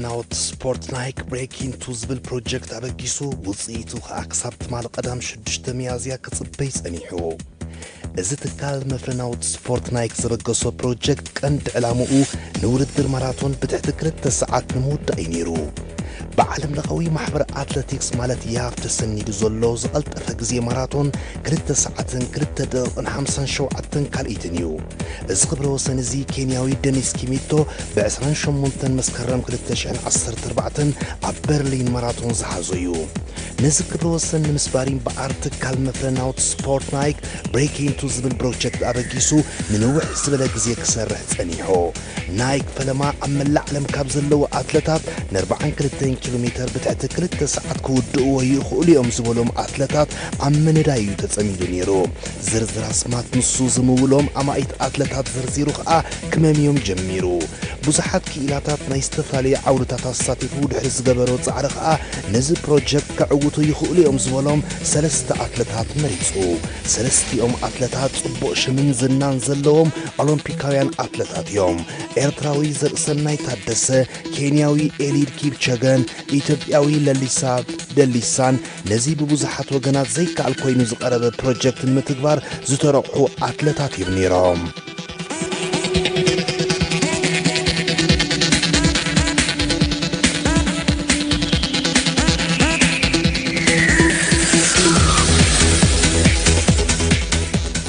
ናውት ስፖርት ናይክ ብሬክ ኢንቱ ዝብል ፕሮጀክት ኣበጊሱ፣ ውጽኢቱ ከኣ ክሳብ ትማሊ ቀዳም ሽዱሽተ ሚያዝያ ክጽበይ ጸኒሑ። እዚ ትካል መፍረ ናውት ስፖርት ናይክ ዘበገሶ ፕሮጀክት ቀንዲ ዕላምኡ ንውድድር ማራቶን ብትሕቲ ክልተ ሰዓት ንምውዳእ እዩ ነይሩ። ብዓለም ለኻዊ ማሕበር ኣትለቲክስ ማለት ያፍ ተሰኒዱ ዘሎ ዝቐልጠፈ ግዜ ማራቶን ክልተ ሰዓትን ክልተ ደቂቕን ሓምሳን ሸውዓተን ካልኢትን እዩ። እዚ ክብረ ወሰን እዚ ኬንያዊ ደኒስ ኪሚቶ ብ ዕስራን ሸሞንተን መስከረም ክልተ ሽሕን ዓሰርተ ኣርባዕተን ኣብ በርሊን ማራቶን ዝሓዞ እዩ። ነዚ ክብረ ወሰን ንምስባር እምበኣር ትካል መፍረ ናውት ስፖርት ናይክ ብሬክ ኢንቱ ዝብል ፕሮጀክት ኣበጊሱ ንንውሕ ዝበለ ግዜ ክሰርሕ ጸኒሑ። ናይክ ፈለማ ኣብ መላእ ዓለም ካብ ዘለዉ ኣትለታት ን ኣርባዓን ክልተን ኪሎ ሜተር ብትሕቲ ክልተ ሰዓት ክውድእዎ ይኽእሉ እዮም ዝበሎም ኣትለታት ኣብ ምንዳይ እዩ ተጸሚዱ ነይሩ። ዝርዝር ኣስማት ንሱ ዝምውሎም ኣማኢት ኣትለታት ዘርዚሩ ከኣ ክመምዮም ጀሚሩ። ብዙሓት ክኢላታት ናይ ዝተፈላለየ ዓውድታት ኣሳቲፉ ድሕሪ ዝገበሮ ጻዕሪ ከኣ ነዚ ፕሮጀክት ከዕውቱ ይኽእሉ እዮም ዝበሎም ሰለስተ ኣትለታት መሪጹ። ሰለስቲኦም ኣትለታት ጽቡቕ ሽምን ዝናን ዘለዎም ኦሎምፒካውያን ኣትለታት እዮም። ኤርትራዊ ዘርእሰናይ ታደሰ፣ ኬንያዊ ኤሊድ ኪፕቸገን ኢትዮጵያዊ ለሊሳ ደሊሳን ነዚ ብብዙሓት ወገናት ዘይከኣል ኮይኑ ዝቐረበ ፕሮጀክት ንምትግባር ዝተረቑሑ ኣትለታት እዮም ነይሮም።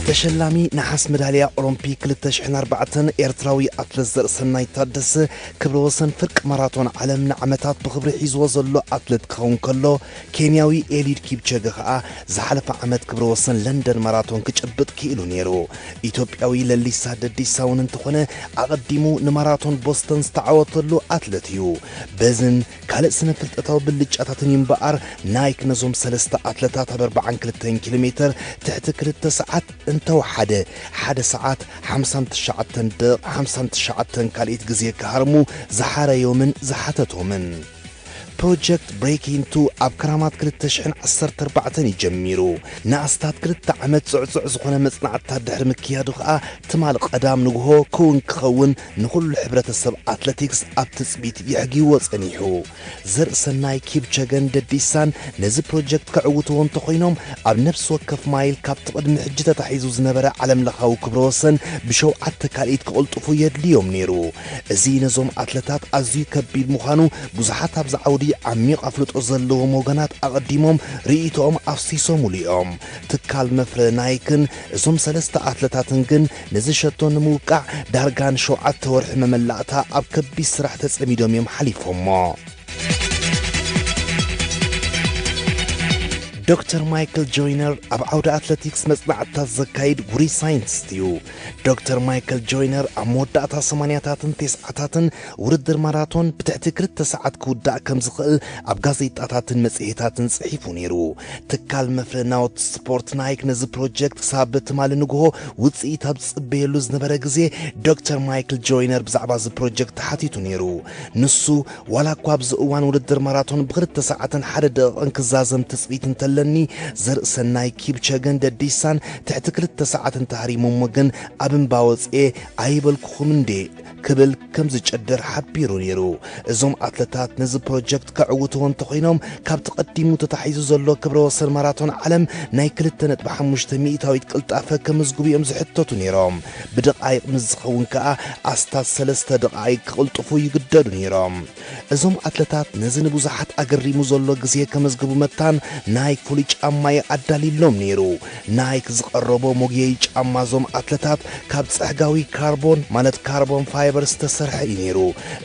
ተሸላሚ ነሓስ መዳልያ ኦሎምፒክ ክልተ ሽሕን ኣርባዕተን ኤርትራዊ ኣትለት ዘርእሰናይ ታደሰ ክብረ ወሰን ፍርቂ ማራቶን ዓለም ንዓመታት ብኽብሪ ሒዝዎ ዘሎ ኣትለት ክኸውን ከሎ፣ ኬንያዊ ኤሊድ ኪፕቸገ ከኣ ዝሓለፈ ዓመት ክብረ ወሰን ለንደን ማራቶን ክጭብጥ ክኢሉ ነይሩ። ኢትዮጵያዊ ለሊሳ ደዲሳ እውን እንተኾነ ኣቐዲሙ ንማራቶን ቦስተን ዝተዓወተሉ ኣትለት እዩ። በዝን ካልእ ስነ ፍልጠታዊ ብልጫታትን እዩ እምበኣር፣ ናይክ ነዞም ሰለስተ ኣትለታት ኣብ ኣርባዓን ክልተን ኪሎ ሜተር ትሕቲ ክልተ ሰዓት እንተወሓደ ሓደ ሰዓት ሓምሳን ትሽዓተን ደቕ ሓምሳን ትሽዓተን ካልኢት ግዜ ክሃርሙ ዝሓረዮምን ዝሓተቶምን። ፕሮጀክት ብሬክ ኢንቱ ኣብ ክራማት ክልተ ሽሕን ዓሰርተ ኣርባዕተን እዩ ጀሚሩ። ንኣስታት ክልተ ዓመት ጽዕጹዕ ዝኾነ መጽናዕትታት ድሕሪ ምክያዱ ከኣ ትማሊ ቀዳም ንግሆ ክውን ክኸውን ንኹሉ ሕብረተሰብ ኣትለቲክስ ኣብ ትጽቢት የሕጊዎ ጸኒሑ። ዘርእሰናይ ኪፕቸገን ደዲሳን ነዚ ፕሮጀክት ከዕውትዎ እንተኾይኖም፣ ኣብ ነፍሲ ወከፍ ማይል ካብቲ ቅድሚ ሕጂ ተታሒዙ ዝነበረ ዓለምለኻዊ ክብረ ወሰን ብሸውዓተ ካልኢት ክቕልጥፉ የድልዮም ነይሩ። እዚ ነዞም ኣትለታት ኣዝዩ ከቢድ ምዃኑ ብዙሓት ኣብዚ ዓውዲ ዓሚቕ ኣፍልጦ ዘለዎም ወገናት ኣቐዲሞም ርእይቶኦም ኣፍሲሶምሉ እዮም። ትካል መፍረ ናይክን እዞም ሰለስተ ኣትለታትን ግን ነዚ ሸቶ ንምውቃዕ ዳርጋ ንሸውዓተ ወርሒ መመላእታ ኣብ ከቢድ ስራሕ ተጸሚዶም እዮም ሓሊፎሞ። ዶክተር ማይክል ጆይነር ኣብ ዓውዲ ኣትለቲክስ መጽናዕትታት ዘካይድ ውሩይ ሳይንቲስት እዩ። ዶክተር ማይክል ጆይነር ኣብ መወዳእታ ሰማንያታትን ተስዓታትን ውድድር ማራቶን ብትሕቲ ክልተ ሰዓት ክውዳእ ከም ዝኽእል ኣብ ጋዜጣታትን መጽሔታትን ጽሒፉ ነይሩ። ትካል መፍረ ናውት ስፖርት ናይክ ነዚ ፕሮጀክት ክሳብ ትማሊ ንግሆ ውጽኢት ኣብ ዝጽበየሉ ዝነበረ ግዜ፣ ዶክተር ማይክል ጆይነር ብዛዕባ እዚ ፕሮጀክት ተሓቲቱ ነይሩ። ንሱ፣ ዋላ እኳ ኣብዚ እዋን ውድድር ማራቶን ብክልተ ሰዓትን ሓደ ደቂቕን ክዛዘም ትጽቢት እንተለኒ፣ ዘርእሰናይ ኪፕቸገን ደዲሳን ትሕቲ ክልተ ሰዓት እንተሃሪሞሞ ግን ኣብ እምባ ወጽኤ ኣይበልኩኹም እንዴ ክብል ከም ዝጨደር ሓቢሩ ነይሩ። እዞም ኣትለታት ነዚ ፕሮጀክት ከዕውትዎ እንተኾይኖም፣ ካብቲ ቀዲሙ ተታሒዙ ዘሎ ክብረ ወሰን ማራቶን ዓለም ናይ ክልተ ነጥቢ ሓሙሽተ ሚእታዊት ቅልጣፈ ከምዝግቡ እዮም ዝሕተቱ ነይሮም። ብደቓይቕ ምስ ዝኸውን ከኣ ኣስታት ሰለስተ ደቓይቕ ክቕልጥፉ ይግደዱ ነይሮም። እዞም ኣትለታት ነዚ ንብዙሓት ኣገሪሙ ዘሎ ግዜ ከመዝግቡ መታን ናይክ ፍሉይ ጫማ እዩ ኣዳልዩሎም ነይሩ። ናይክ ዝቐረቦ መጉየዪ ጫማ እዞም ኣትለታት ካብ ጸሕጋዊ ካርቦን፣ ማለት ካርቦን ፋይበር ዝተሰርሐ እዩ ነይሩ።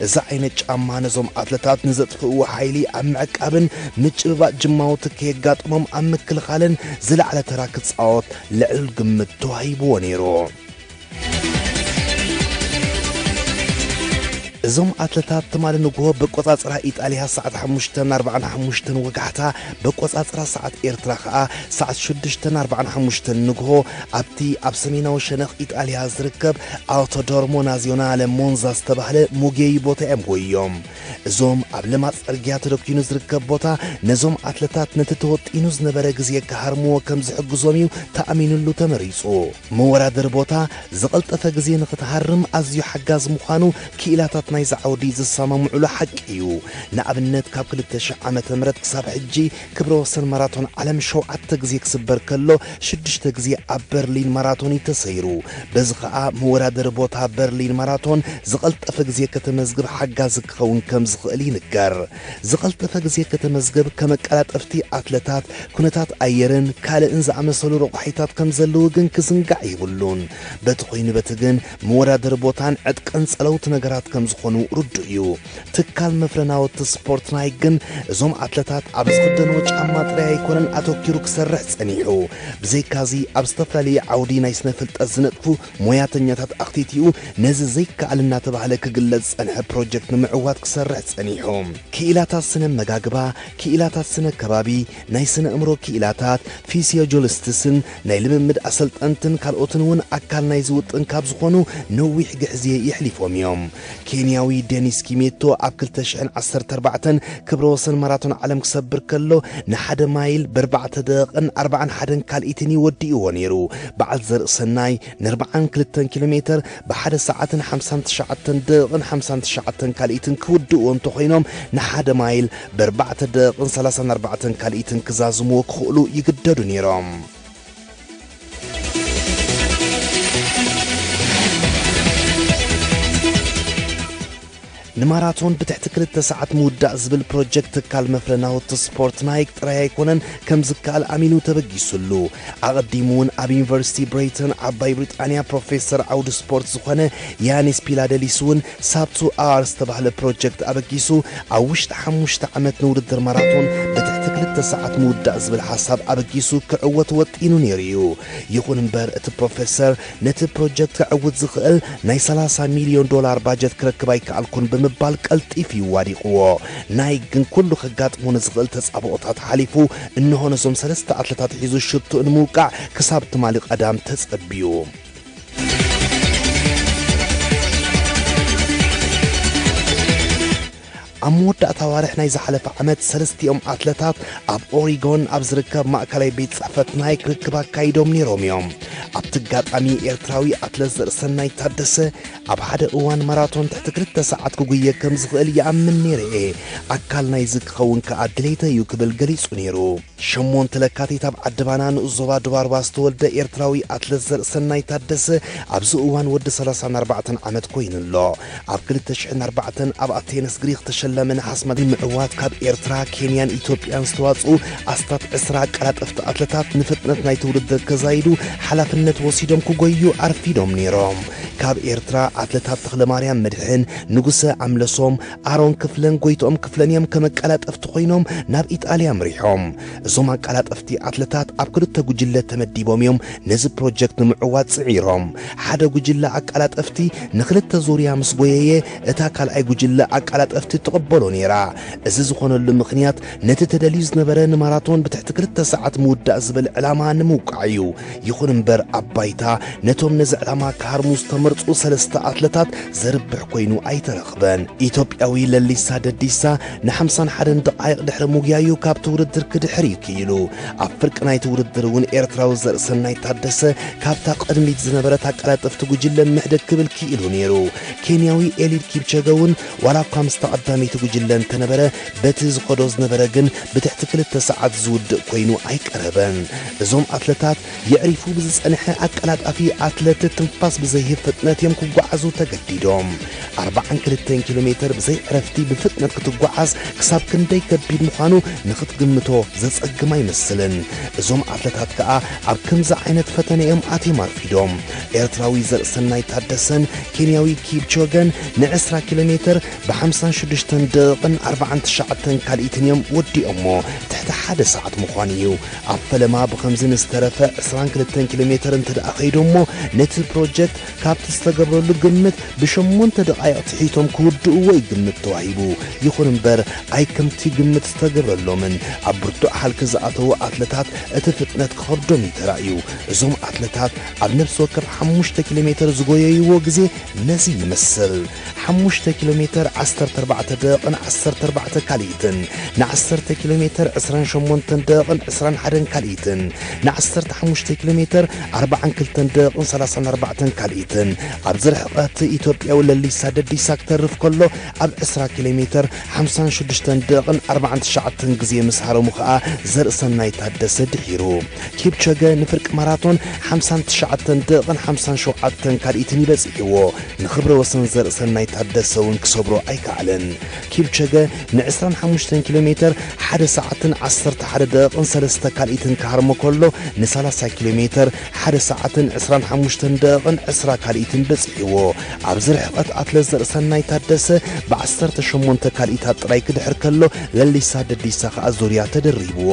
እዚ ዓይነት ጫማ ነዞም ኣትለታት ንዘጥፍእዎ ሓይሊ ኣብ ምዕቃብን ምጭብባጥ ጅማውቲ ከየጋጥሞም ኣብ ምክልኻልን ዝለዓለ ተራ ክጻወት ልዑል ግምት ተዋሂብዎ ነይሩ። እዞም ኣትለታት ትማሊ ንግሆ በቆጻጽራ ኢጣልያ ሰዓት ሓሙሽተን ኣርባዓን ሓሙሽተን ወጋሕታ፣ በቆጻጽራ ሰዓት ኤርትራ ከኣ ሰዓት ሽዱሽተን ኣርባዓን ሓሙሽተን ንግሆ ኣብቲ ኣብ ሰሜናዊ ሸነኽ ኢጣልያ ዝርከብ ኣውቶዶርሞ ናዚዮናለ ሞንዛ ዝተባህለ መጉየዪ ቦታ እዮም ጎዮም። እዞም ኣብ ለማጽ ጽርግያ ተደኲኑ ዝርከብ ቦታ ነዞም ኣትለታት ነቲ ተወጢኑ ዝነበረ ግዜ ክሃርምዎ ከም ዝሕግዞም እዩ ተኣሚኑሉ ተመሪጹ። መወዳደሪ ቦታ ዝቐልጠፈ ግዜ ንኽትሃርም ኣዝዩ ሓጋዚ ምዃኑ ክኢላታት ናይዚ ዓውዲ ዝሰማምዑሉ ሓቂ እዩ። ንኣብነት፣ ካብ ክልተ ሽሕ ዓመተ ምህረት ክሳብ ሕጂ ክብረ ወሰን ማራቶን ዓለም ሸውዓተ ግዜ ክስበር ከሎ፣ ሽዱሽተ ግዜ ኣብ በርሊን ማራቶን እዩ ተሰይሩ። በዚ ኸኣ መወዳደሪ ቦታ በርሊን ማራቶን ዝቐልጠፈ ግዜ ከተመዝግብ ሓጋዚ ክኸውን ከም ዝኽእል ይንገር። ዝቐልጠፈ ግዜ ከተመዝግብ ከመቀላጠፍቲ ኣትለታት፣ ኩነታት ኣየርን ካልእን ዝኣመሰሉ ረቋሒታት ከም ዘለዉ ግን ክዝንጋዕ የብሉን። በቲ ኮይኑ በቲ ግን መወዳደሪ ቦታን ዕጥቅን ጸለውቲ ነገራት ከም ዝኾኑ ርዱእ እዩ። ትካል መፍረ ናውቲ ስፖርት ናይክ ግን እዞም ኣትለታት ኣብ ዝኽደንዎ ጫማ ጥራይ ኣይኮነን ኣተኪሩ ክሰርሕ ጸኒሑ። ብዘይካዚ ኣብ ዝተፈላለዩ ዓውዲ ናይ ስነ ፍልጠት ዝነጥፉ ሞያተኛታት ኣኽቲቲኡ ነዚ ዘይከኣል እናተባህለ ክግለጽ ዝጸንሐ ፕሮጀክት ንምዕዋት ክሰርሕ ጸኒሑ። ክኢላታት ስነ መጋግባ፣ ክኢላታት ስነ ከባቢ፣ ናይ ስነ ኣእምሮ ክኢላታት፣ ፊሲዮሎጂስትስን ናይ ልምምድ ኣሰልጠንትን ካልኦትን እውን ኣካል ናይዚ ውጥን ካብ ዝኾኑ ነዊሕ ግሕዜ የሕሊፎም እዮም። ኬንያዊ ዴኒስ ኪሜቶ ኣብ ክልተ ሽሕን ዓሰርተ ኣርባዕተን ክብረ ወሰን ማራቶን ዓለም ክሰብር ከሎ ንሓደ ማይል ብኣርባዕተ ደቂቕን ኣርባዓን ሓደን ካልኢትን እዩ ወዲእዎ ነይሩ። በዓል ዘርእሰናይ ንኣርባዓን ክልተን ኪሎ ሜተር ብሓደ ሰዓትን ሓምሳን ትሽዓተን ደቂቕን ሓምሳን ትሽዓተን ካልኢትን ክውድእዎ እንተኾይኖም ንሓደ ማይል ብኣርባዕተ ደቂቕን ሰላሳን ኣርባዕተን ካልኢትን ክዛዝምዎ ክኽእሉ ይግደዱ ነይሮም። ንማራቶን ብትሕቲ ክልተ ሰዓት ምውዳእ ዝብል ፕሮጀክት ትካል መፍረ ናውቲ ስፖርት ናይክ ጥራይ ኣይኮነን ከም ዝከኣል ኣሚኑ ተበጊሱሉ። ኣቐዲሙ እውን ኣብ ዩኒቨርሲቲ ብሬይተን ዓባይ ብሪጣንያ ፕሮፌሰር ዓውዲ ስፖርት ዝኾነ ያኒስ ፒላደሊስ እውን ሳብ ቱ ኣወርስ ዝተባህለ ፕሮጀክት ኣበጊሱ ኣብ ውሽጢ ሓሙሽተ ዓመት ንውድድር ማራቶን ብትሕቲ ክልተ ሰዓት ምውዳእ ዝብል ሓሳብ ኣበጊሱ ክዕወት ወጢኑ ነይሩ እዩ። ይኹን እምበር እቲ ፕሮፌሰር ነቲ ፕሮጀክት ከዕውት ዝኽእል ናይ ሰላሳ ሚልዮን ዶላር ባጀት ክረክብ ኣይከኣልኩን ብምባል ቀልጢፉ እዩ ዋዲቕዎ። ናይክ ግን ኩሉ ከጋጥሞ ንዝኽእል ተጻብኦታት ሓሊፉ እንሆ ነዞም ሰለስተ ኣትለታት ሒዙ ሽቱኡ ንምውቃዕ ክሳብ ትማሊ ቀዳም ተጸብዩ። ኣብ መወዳእታ ኣዋርሕ ናይ ዝሓለፈ ዓመት ሰለስቲኦም ኣትለታት ኣብ ኦሪጎን ኣብ ዝርከብ ማእከላይ ቤት ጽሕፈት ናይክ ርክብ ኣካይዶም ነይሮም እዮም። ኣብቲ ኣጋጣሚ ኤርትራዊ ኣትለት ዘርእሰናይ ታደሰ ኣብ ሓደ እዋን ማራቶን ትሕቲ ክልተ ሰዓት ክጉየ ከም ዝኽእል ይኣምን ነይረ እየ። ኣካል ናይዚ ክኸውን ከኣ ድሌተይ እዩ ክብል ገሊጹ ነይሩ። ሸሞንተ ለካቲት ኣብ ዓዲ ባና ንኡስ ዞባ ድባርባ ዝተወልደ ኤርትራዊ ኣትለት ዘርእሰናይ ታደሰ ኣብዚ እዋን ወዲ ሰላሳን ኣርባዕተን ዓመት ኮይኑ ኣሎ። ኣብ ክልተ ሽሕን ኣርባዕተን ኣብ ኣቴነስ ግሪክ ዝተሸለመ ነሓስ መዳልያ ንምዕዋት ካብ ኤርትራ፣ ኬንያን ኢትዮጵያን ዝተዋጽኡ ኣስታት ዕስራ ኣቀላጠፍቲ ኣትለታት ንፍጥነት ናይቲ ውድድር ከዛይዱ ሓላፍነት ወሲዶም ክጎዩ ኣርፊዶም ነይሮም። ካብ ኤርትራ ኣትለታት ተኽለማርያም መድሕን፣ ንጉሰ ኣምለሶም፣ ኣሮን ክፍለን ጎይትኦም ክፍለን እዮም ከም ኣቀላጠፍቲ ኮይኖም ናብ ኢጣልያ ኣምሪሖም። እዞም ኣቀላጠፍቲ ኣትለታት ኣብ ክልተ ጉጅለ ተመዲቦም እዮም ነዚ ፕሮጀክት ንምዕዋት ጽዒሮም። ሓደ ጉጅለ ኣቀላጠፍቲ ንክልተ ዙርያ ምስ ጎየየ፣ እታ ካልኣይ ጉጅለ ኣቀላጠፍቲ ትቕበሎ ነይራ። እዚ ዝኾነሉ ምኽንያት ነቲ ተደልዩ ዝነበረ ንማራቶን ብትሕቲ ክልተ ሰዓት ምውዳእ ዝብል ዕላማ ንምውቃዕ እዩ። ይኹን እምበር ኣብ ባይታ ነቶም ነዚ ዕላማ ክሃርሙ ዝተመርጹ ሰለስተ ኣትለታት ዘርብሕ ኮይኑ ኣይተረኽበን። ኢትዮጵያዊ ለሊሳ ደዲሳ ንሓምሳን ሓደን ደቓይቕ ድሕሪ ምጉያዩ ካብቲ ውድድር ክድሕር እዩ ክኢሉ። ኣብ ፍርቂ ናይቲ ውድድር እውን ኤርትራዊ ዘርእሰናይ ታደሰ ካብታ ቅድሚት ዝነበረት ኣቀላጠፍቲ ጉጅለ ምሕደግ ክብል ክኢሉ ነይሩ። ኬንያዊ ኤሊድ ኪፕቸገ እውን ዋላ እኳ ምስታ ቀዳመይቲ ጉጅለ እንተነበረ፣ በቲ ዝኸዶ ዝነበረ ግን ብትሕቲ ክልተ ሰዓት ዝውድእ ኮይኑ ኣይቀረበን። እዞም ኣትለታት የዕሪፉ ብዝጸንሐ ኣቀላጣፊ ኣትለት ትንፋስ ብዘይህብ ፍጥነት እዮም ክጓዓዙ ተገዲዶም። ኣርባዓን ክልተን ኪሎ ሜተር ብዘይ ዕረፍቲ ብፍጥነት ክትጓዓዝ ክሳብ ክንደይ ከቢድ ምዃኑ ንኽትግምቶ ዘጸግም ኣይመስልን። እዞም ኣትለታት ከኣ ኣብ ከምዚ ዓይነት ፈተነ እዮም ኣትዮም ኣርፊዶም። ኤርትራዊ ዘርእሰናይ ታደሰን ኬንያዊ ኪፕቾገን ንዕስራ ኪሎ ሜተር ብሓምሳን ሽዱሽተን ደቂቕን ኣርባዓን ትሽዓተን ካልኢትን እዮም ወዲኦሞ። ትሕቲ ሓደ ሰዓት ምዃኑ እዩ። ኣብ ፈለማ ብኸምዚ ንዝተረፈ ዕስራን ክልተን ኪሎ ሜተር እንተ ደኣ ኸይዶሞ፣ ነቲ ፕሮጀክት ካብቲ ዝተገብረሉ ግምት ብሸሞንተ ደቓይቕ ትሒቶም ክውድእዎ ይግምት ተዋሂቡ። ይኹን እምበር፣ ኣይ ከምቲ ግምት ዝተገብረሎምን ኣብ ብርቱዕ ሃልኪ ዝኣተዉ ኣትለታት እቲ ፍጥነት ክኸብዶም እዩ ተራእዩ። እዞም ኣትለታት ኣብ ነፍሲ ወከፍ ሓሙሽተ ኪሎ ሜተር ዝጎየይዎ ግዜ ነዚ ይመስል። ሓሙሽተ ኪሎ ሜተር ዓሰርተ ኣርባዕተ ደቂቕን ዓሰርተ ኣርባዕተ ካልኢትን፣ ንዓሰርተ ኪሎ ሜተር ዕስራን ሸሞንተን ደቂቕን ዕስራን ሓደን ካልኢትን፣ ንዓሰርተ ሓሙሽተ ኪሎ ሜተር ኣርባዓን ክልተን ደቂቕን ሰላሳን ኣርባዕተን ካልኢትን፣ ኣብዚ ርሕቐት ኢትዮጵያዊ ለሊሳ ደዲሳ ክተርፍ ከሎ፣ ኣብ ዕስራ ኪሎ ሜተር ሓምሳን ሽዱሽተን ደቕን ኣርባዓን ትሽዓተን ግዜ ምስ ሃረሙ ከኣ ዘርእሰናይ ታደሰ ድሒሩ። ኪፕቸገ ንፍርቂ ማራቶን ሓምሳን ትሽዓተን ደቕን ሓምሳን ሸውዓተን ካልኢትን ይበጽሕዎ። ንክብረ ወሰን ዘርእሰናይ ታደሰ እውን ክሰብሮ ኣይከኣለን። ኪፕቸገ ን ዕስራን ሓሙሽተን ኪሎ ሜተር ሓደ ሰዓትን ዓሰርተ ሓደ ደቕን ሰለስተ ካልኢትን ክሃርሞ ከሎ፣ ን ሰላሳ ኪሎ ሜተር ሓደ ሰዓትን ዕስራን ሓሙሽተን ደቕን ዕስራ ካልኢትን በጺሕዎ። ኣብዚ ርሕቐት ኣትለት ዘርእሰናይ ታደሰ ብ ዓሰርተ ሸሞንተ ካልኢታት ጥራይ ክድሕር ከሎ፣ ለሊሳ ደዲሳ ከኣ ዙርያ ተደሪብዎ።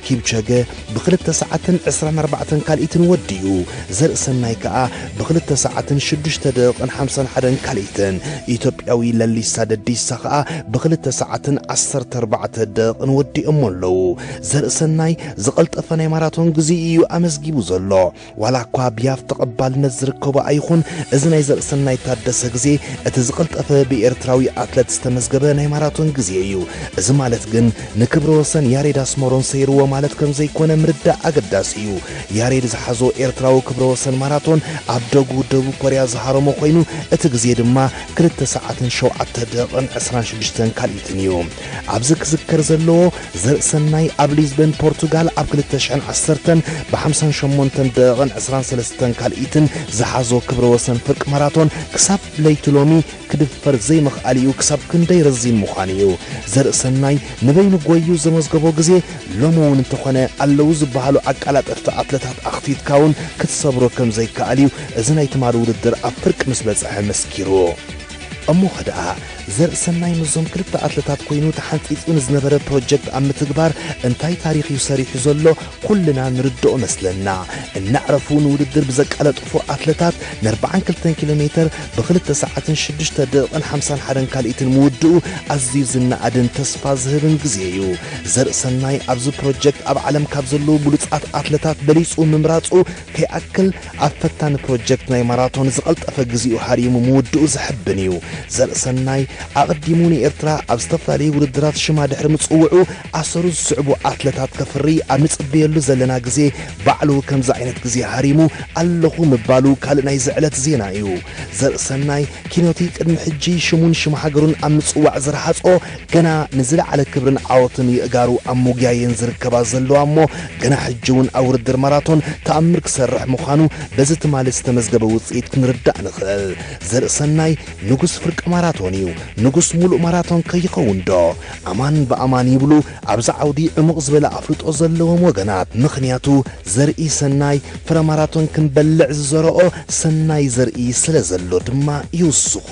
ኪፕቸገ ብኽልተ ሰዓትን ዕስራን ኣርባዕተን ካልኢትን ወዲኡ። ዘርእሰናይ ከኣ ብኽልተ ሰዓትን ሽዱሽተ ደቕን ሓምሳን ሓደን ካልኢትን። ኢትዮጵያዊ ለሊሳ ደዲሳ ከኣ ብኽልተ ሰዓትን ዓሰርተ ኣርባዕተ ደቕን ወዲኦሞ ኣለዉ። ዘርእሰናይ ዝቐልጠፈ ናይ ማራቶን ግዜ እዩ ኣመዝጊቡ ዘሎ። ዋላ እኳ ብያፍ ተቐባልነት ዝርከቦ ኣይኹን፣ እዚ ናይ ዘርእሰናይ ታደሰ ግዜ እቲ ዝቐልጠፈ ብኤርትራዊ ኣትለት ዝተመዝገበ ናይ ማራቶን ግዜ እዩ። እዚ ማለት ግን ንክብረ ወሰን ያሬድ ኣስመሮም ሰይርዎ ማለት ከም ዘይኮነ ምርዳእ ኣገዳሲ እዩ። ያሬድ ዝሓዞ ኤርትራዊ ክብረ ወሰን ማራቶን ኣብ ደጉ ደቡብ ኮርያ ዝሃረሞ ኮይኑ፣ እቲ ግዜ ድማ ክልተ ሰዓትን ሸውዓተ ደቕን ዕስራን ሽዱሽተን ካልኢትን እዩ። ኣብዚ ክዝከር ዘለዎ፣ ዘርእሰናይ ኣብ ሊዝበን ፖርቱጋል ኣብ ክልተ ሽሕን ዓሰርተን ብ ሓምሳን ሸሞንተን ደቕን ዕስራን ሰለስተን ካልኢትን ዝሓዞ ክብረ ወሰን ፍርቂ ማራቶን ክሳብ ለይቲ ሎሚ ክድፈር ዘይምኽኣል እዩ። ክሳብ ክንደይ ረዚን ምዃኑ እዩ። ዘርእሰናይ ንበይኑ ጎዩ ዘመዝገቦ ግዜ ሎሚ እውን እንተኾነ ኣለዉ ዝበሃሉ ኣቀላጠፍቲ ኣትለታት ኣኽቲትካ እውን ክትሰብሮ ከም ዘይከኣል እዩ እዚ ናይ ትማሊ ውድድር ኣብ ፍርቂ ምስ በጽሐ መስኪሩ። እሞ ኸ ደኣ ዘርእሰናይ ምስዞም ክልተ ኣትለታት ኮይኑ ተሓንጺጹ ንዝነበረ ፕሮጀክት ኣብ ምትግባር እንታይ ታሪኽ እዩ ሰሪሑ ዘሎ? ኩልና ንርድኦ መስለና። እናዕረፉ ንውድድር ብዘቀለጥፉ ኣትለታት ን ኣርባዓን ክልተን ኪሎ ሜተር ብኽልተ ሰዓትን ሽዱሽተ ደቕን ሓምሳን ሓደን ካልኢትን ምውድኡ ኣዝዩ ዝነኣድን ተስፋ ዝህብን ግዜ እዩ። ዘርእሰናይ ኣብዚ ፕሮጀክት ኣብ ዓለም ካብ ዘለዉ ብሉጻት ኣትለታት በሊጹ ምምራጹ ከይኣክል፣ ኣብ ፈታኒ ፕሮጀክት ናይ ማራቶን ዝቐልጠፈ ግዜኡ ሃሪሙ ምውድኡ ዘሕብን እዩ። ዘርእሰናይ ኣቐዲሙ ንኤርትራ ኣብ ዝተፈላለዩ ውድድራት ሽማ ድሕሪ ምጽውዑ፣ ኣሰሩ ዝስዕቡ ኣትለታት ከፍሪ ኣብ ንጽበየሉ ዘለና ግዜ፣ ባዕሉ ከምዚ ዓይነት ግዜ ሃሪሙ ኣለኹ ምባሉ ካልእ ናይዚ ዕለት ዜና እዩ። ዘርእሰናይ ኪኖቲ ቅድሚ ሕጂ ሽሙን ሽም ሃገሩን ኣብ ምጽዋዕ ዝረሃጾ፣ ገና ንዝለዓለ ክብርን ዓወትን የእጋሩ ኣብ ምጉያየን ዝርከባ ዘለዋ እሞ፣ ገና ሕጂ እውን ኣብ ውድድር ማራቶን ተኣምር ክሰርሕ ምዃኑ በዚ ትማሊ ዝተመዝገበ ውጽኢት ክንርዳእ ንኽእል። ዘርእሰናይ ንጉስ ፍርቂ ማራቶን እዩ። ንጉስ ሙሉእ ማራቶን ከይኸውን ዶ? ኣማን ብኣማን ይብሉ ኣብዛ ዓውዲ ዕሙቕ ዝበለ ኣፍልጦ ዘለዎም ወገናት። ምኽንያቱ ዘርኢ ሰናይ ፍረ ማራቶን ክንበልዕ ዝዘረኦ ሰናይ ዘርኢ ስለ ዘሎ ድማ ይውስኹ።